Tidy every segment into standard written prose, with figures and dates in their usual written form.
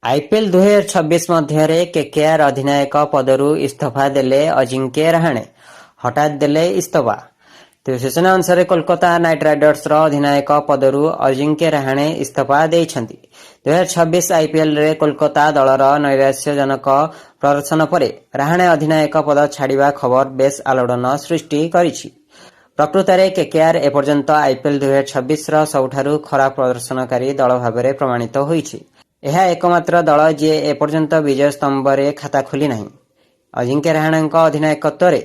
IPL 2026 ମଧ୍ୟରେ KKR ଅଧିନାୟକ ପଦରୁ ଇସ୍ତଫା ଦେଲେ ଅଜିଙ୍କ୍ୟ ରାହାଣେ। ହଠାତ୍ ଦେଲେ ଇସ୍ତଫା। ତେବେ ସୂଚନା ଅନୁସାରେ, କୋଲକାତା ନାଇଟ୍ ରାଇଡର୍ସର ଅଧିନାୟକ ପଦରୁ ଅଜିଙ୍କ୍ୟ ରାହାଣେ ଇସ୍ତଫା ଦେଇଛନ୍ତି। 2026 ଆଇପିଏଲ୍ରେ କୋଲକାତା ଦଳର ନୈରାଶ୍ୟଜନକ ପ୍ରଦର୍ଶନ ପରେ ରାହାଣେ ଅଧିନାୟକ ପଦ ଛାଡ଼ିବା ଖବର ବେଶ୍ ଆଲୋଡ଼ନ ସୃଷ୍ଟି କରିଛି। ପ୍ରକୃତରେ କେକେଆର୍ ଏପର୍ଯ୍ୟନ୍ତ ଆଇପିଏଲ୍ 2026ର ସବୁଠାରୁ ଖରାପ ପ୍ରଦର୍ଶନକାରୀ ଦଳ ଭାବରେ ପ୍ରମାଣିତ ହୋଇଛି। ଏହା ଏକମାତ୍ର ଦଳ ଯିଏ ଏପର୍ଯ୍ୟନ୍ତ ବିଜୟ ସ୍ତମ୍ଭରେ ଖାତା ଖୋଲିନାହିଁ। ଅଜିଙ୍କ୍ୟ ରାହାଣେଙ୍କ ଅଧିନାୟକତ୍ୱରେ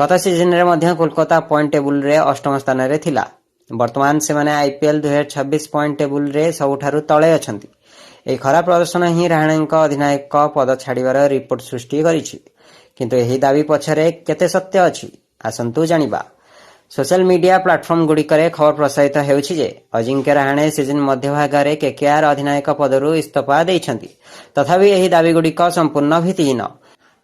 ଗତ ସିଜନରେ ମଧ୍ୟ କୋଲକାତା ପଏଣ୍ଟ ଟେବୁଲରେ ଅଷ୍ଟମ ସ୍ଥାନରେ ଥିଲା। ବର୍ତ୍ତମାନ ସେମାନେ ଆଇପିଏଲ୍ 2026 ପଏଣ୍ଟ ଟେବୁଲରେ ସବୁଠାରୁ ତଳେ ଅଛନ୍ତି। ଏହି ଖରାପ ପ୍ରଦର୍ଶନ ହିଁ ରାହାଣେଙ୍କ ଅଧିନାୟକ ପଦ ଛାଡ଼ିବାର ରିପୋର୍ଟ ସୃଷ୍ଟି କରିଛି। କିନ୍ତୁ ଏହି ଦାବି ପଛରେ କେତେ ସତ୍ୟ ଅଛି, ଆସନ୍ତୁ ଜାଣିବା। ସୋସିଆଲ ମିଡିଆ ପ୍ଲାଟଫର୍ମଗୁଡ଼ିକରେ ଖବର ପ୍ରସାରିତ ହେଉଛି ଯେ ଅଜିଙ୍କ୍ୟ ରାହାଣେ ସିଜନ ମଧ୍ୟଭାଗରେ କେକେଆର୍ ଅଧିନାୟକ ପଦରୁ ଇସ୍ତଫା ଦେଇଛନ୍ତି। ତଥାପି ଏହି ଦାବିଗୁଡ଼ିକ ସମ୍ପୂର୍ଣ୍ଣ ଭିତ୍ତିହୀନ,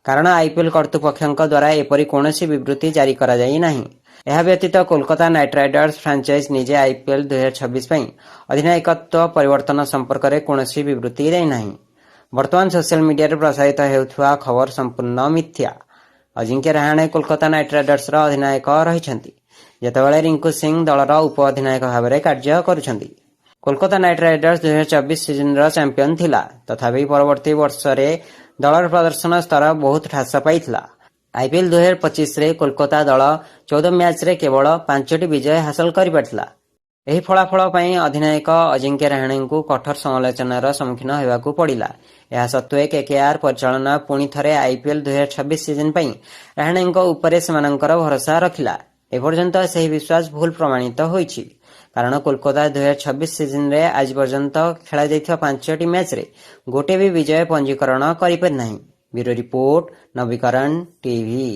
କାରଣ ଆଇପିଏଲ୍ କର୍ତ୍ତୃପକ୍ଷଙ୍କ ଦ୍ୱାରା ଏପରି କୌଣସି ବିବୃତ୍ତି ଜାରି କରାଯାଇ ନାହିଁ। ଏହା ବ୍ୟତୀତ କୋଲକାତା ନାଇଟ୍ ରାଇଡର୍ସ ଫ୍ରାଞ୍ଚାଇଜ୍ ନିଜେ ଆଇପିଏଲ୍ 2026 ପାଇଁ ଅଧିନାୟକତ୍ୱ ପରିବର୍ତ୍ତନ ସମ୍ପର୍କରେ କୌଣସି ବିବୃତ୍ତି ଦେଇନାହିଁ। ବର୍ତ୍ତମାନ ସୋସିଆଲ ମିଡିଆରେ ପ୍ରସାରିତ ହେଉଥିବା ଖବର ସମ୍ପୂର୍ଣ୍ଣ ମିଥ୍ୟା। ଅଜିଙ୍କ୍ୟ ରାହାଣେ କୋଲକାତା ନାଇଟ୍ ରାଇଡର୍ସର ଅଧିନାୟକ ରହିଛନ୍ତି, ଯେତେବେଳେ ରିଙ୍କୁ ସିଂ ଦଳର ଉପ ଅଧିନାୟକ ଭାବରେ କାର୍ଯ୍ୟ କରୁଛନ୍ତି। କୋଲକାତା ନାଇଟ୍ ରାଇଡର୍ସ 2024 ସିଜନର ଚାମ୍ପିୟନ ଥିଲା। ତଥାପି ପରବର୍ତ୍ତୀ ବର୍ଷରେ ଦଳର ପ୍ରଦର୍ଶନ ସ୍ତର ବହୁତ ହ୍ରାସ ପାଇଥିଲା। ଆଇପିଏଲ୍ 2025ରେ କୋଲକାତା ଦଳ 14 ମ୍ୟାଚରେ କେବଳ ପାଞ୍ଚଟି ବିଜୟ ହାସଲ କରିପାରିଥିଲା। ଏହି ଫଳାଫଳ ପାଇଁ ଅଧିନାୟକ ଅଜିଙ୍କ୍ୟ ରାହାଣେଙ୍କୁ କଠୋର ସମାଲୋଚନାର ସମ୍ମୁଖୀନ ହେବାକୁ ପଡ଼ିଲା। ଏହା ସତ୍ତ୍ୱେ କେକେଆର୍ ପରିଚାଳନା ପୁଣି ଥରେ ଆଇପିଏଲ୍ 2026 ସିଜନ ପାଇଁ ରାହାଣେଙ୍କ ଉପରେ ସେମାନଙ୍କର ଭରସା ରଖିଲା। ଏପର୍ଯ୍ୟନ୍ତ ସେହି ବିଶ୍ୱାସ ଭୁଲ ପ୍ରମାଣିତ ହୋଇଛି, କାରଣ କୋଲକାତା 2026 ସିଜନରେ ଆଜି ପର୍ଯ୍ୟନ୍ତ ଖେଳାଯାଇଥିବା ପାଞ୍ଚଟି ମ୍ୟାଚରେ ଗୋଟିଏ ବି ବିଜୟ ପଞ୍ଜୀକରଣ କରିପାରିନାହିଁ। ବ୍ୟୁରୋ ରିପୋର୍ଟ, ନବୀକରଣ ଟିଭି।